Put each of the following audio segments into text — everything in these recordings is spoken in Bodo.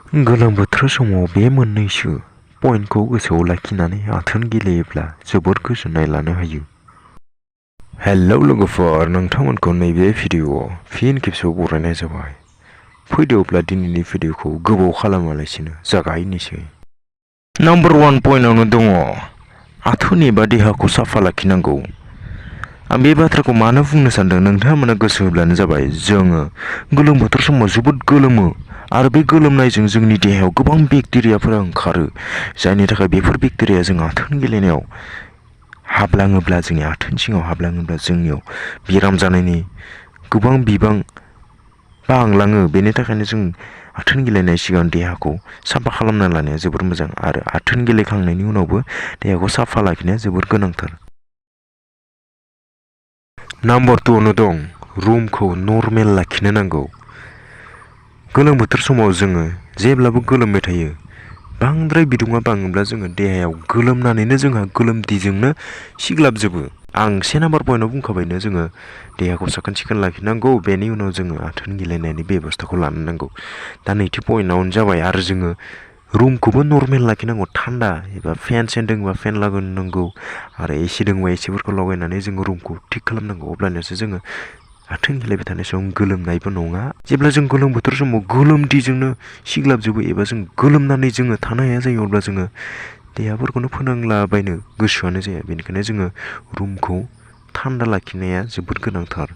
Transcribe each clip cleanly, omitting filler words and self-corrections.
गोलोम बोथोर समाव बे मोननैसो पइन्टखौ गोसोआव लाखिनानै आथोन गेलेयोब्ला जोबोद गोजोननाय लानो हायो। हेलौ लोगोफोर, नोंथांमोनखौ नैबे भिडिअ'आव फिन खेबसेबाव बरायनाय जाबाय। फैदोब्ला दिनैनि भिडिअ'खौ गोबाव खालामालासिनो जागायनोसै। नाम्बार 1 पइन्टआवनो दङ आथोन एबा देहाखौ साफा लाखिनांगौ। आं बे बाथ्राखौ मानो बुंनो सानदों नोंथांमोना गोसो होब्लानो जाबाय। जोङो गोलोम बोथोर समाव जोबोद गोलोमो आरो बे गोलोमनायजों जोंनि देहायाव गोबां बेक्टेरियाफोरा ओंखारो, जायनि थाखाय बेफोर बेक्टेरिया जों आथोन गेलेनायाव हाबलाङोब्ला, जोंनि आथोन सिङाव हाबलाङोब्ला जोंनियाव बेराम जानायनि गोबां बिबां बांलाङो। बेनि थाखायनो जों आथोन गेलेनाय सिगां देहाखौ साफा खालामना लानाया जोबोर मोजां आरो आथोन गेलेखांनायनि उनावबो देहाखौ साफा लाखिनाया जोबोर गोनांथार। नाम्बार 2आवनो दं रुमखौ नर्मेल लाखिनो नांगौ। गोलोम बोथोर समाव जोङो जेब्लाबो गोलोमबाय थायो। बांद्राय बिदुङा बाङोब्ला जोङो देहायाव गोलोमनानैनो जोंहा गोलोमदैजोंनो सिग्लाबजोबो। आं 1 नाम्बार पइन्टआव बुंखाबायनो जोङो देहाखौ साखोन सिखोन लाखिनांगौ, बेनि उनाव जोङो आथोन गेलेनायनि बेब'स्थाखौ लानो नांगौ। दा नैथि पइन्टआवनो जाबाय आरो जोङो रुमखौबो नर्मेल लाखिनांगौ। थान्दा एबा फेन दोंबा फेन लागायनांगौ आरो एसि दोंबा एसिफोरखौ लगायनानै जोङो रुमखौ थिग खालामनांगौ। अब्लानियासो जोङो आथोन गेलेबाय थानाय समाव गोलोमनायबो नङा। जेब्ला जों गोलोम बोथोर समाव गोलोमदैजोंनो सिग्लाबजोबो एबा जों गोलोमनानै जोङो थानो हाया जायो, अब्ला जोङो देहाफोरखौनो फोनांलाबायनो गोसोआनो जाया। बेनिखायनो जोङो रुमखौ थान्दा लाखिनाया जोबोद गोनांथार।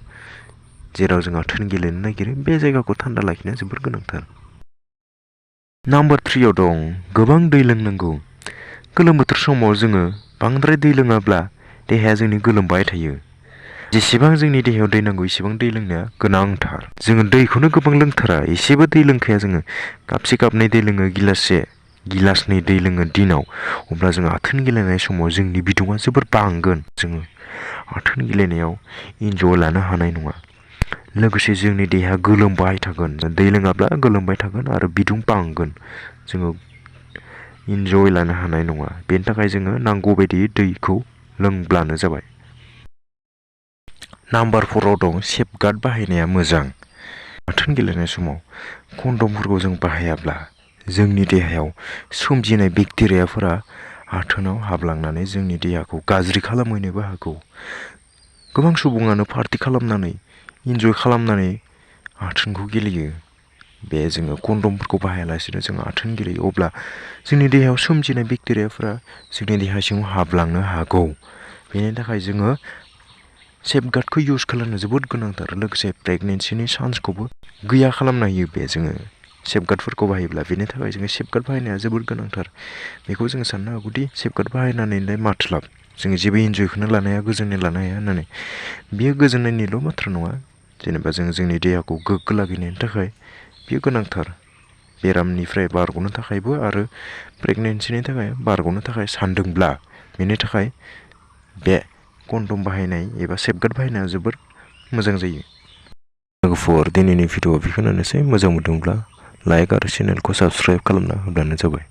जेराव जों आथोन गेलेनो नागिरो बे जायगाखौ थान्दा लाखिनाया जोबोद गोनांथार। नाम्बार 3आव दं गोबां दै लोंनांगौ। गोलोम बोथोर समाव जोङो बांद्राय दै लोङाब्ला देहाया जोंनि गोलोमबाय थायो। जेसेबां जोंनि देहायाव दै नांगौ एसेबां दै लोंनाया गोनांथार। जोङो दैखौनो गोबां लोंथारा, एसेबो दै लोंखाया जोङो। कापसे कापनै दै लोङो, गिलासनै दै लोङो दिनाव। अब्ला जों आथोन गेलेनाय समाव जोंनि बिदुङा जोबोर बांगोन। जोङो आथोन गेलेनायाव इन्जय लानो हानाय नङा। लोगोसे जोंनि देहाया गोलोमबाय थागोन। दै लोङाब्ला गोलोमबाय थागोन आरो बिदुं बांगोन। जोङो इन्जय लानो हानाय नङा। बेनि थाखाय जोङो नांगौ बायदियै दैखौ लोंब्लानो जाबाय। नाम्बार 4आव दं सेफगार्ड बाहायनाया मोजां। आथोन गेलेनाय समाव कन्डमफोरखौ जों बाहायाब्ला जोंनि देहायाव सोमजिनाय बेक्टेरियाफोरा आथोनाव हाबलांनानै जोंनि देहाखौ गाज्रि खालामहैनोबो हागौ। गोबां सुबुङानो पार्टि खालामनानै इन्जय खालामनानै आथोनखौ गेलेयो। बे जोङो कन्डमफोरखौ बाहायालासिनो जों आथोन गेलेयो, अब्ला जोंनि देहायाव सोमजिनाय बेक्टेरियाफोरा जोंनि देहा सिङाव हाबलांनो हागौ। बेनि थाखाय जोङो सेफगार्डखौ इउज खालामनो जोबोद गोनांथार। लोगोसे प्रेगनेन्सिनि चान्सखौबो गैया खालामनो हायो बे जोङो सेफगार्डफोरखौ बाहायोब्ला। बेनि थाखाय जोङो सेफगार्ड बाहायनाया जोबोद गोनांथार। बेखौ जोङो साननो हागौदि सेफगार्ड बाहायनानैलाय माथो लाब, जोङो जेबो इन्जयखौनो लानो हाया, गोजोननाय लानो हाया होननानै। बेयो गोजोननायनिल' बाथ्रा नङा। जेनेबा जोङो जोंनि देहाखौ गोग्गो लाखिनायनि थाखाय बेयो गोनांथार। बेरामनिफ्राय बारग'नो थाखायबो आरो प्रेगनेन्सिनि थाखाय बारग'नो थाखाय सानदोंब्ला, बेनि थाखाय बे कन्डम बाहायनाय एबा सेफगार्ड बाहायनाया जोबोद मोजां जायो। लोगोफोर, दिनैनि भिडिअ'आ बेखिनियानोसै। मोजां मोनदोंब्ला लाइक आरो चेनेलखौ साबस्क्राइब खालामना होब्लानो जाबाय।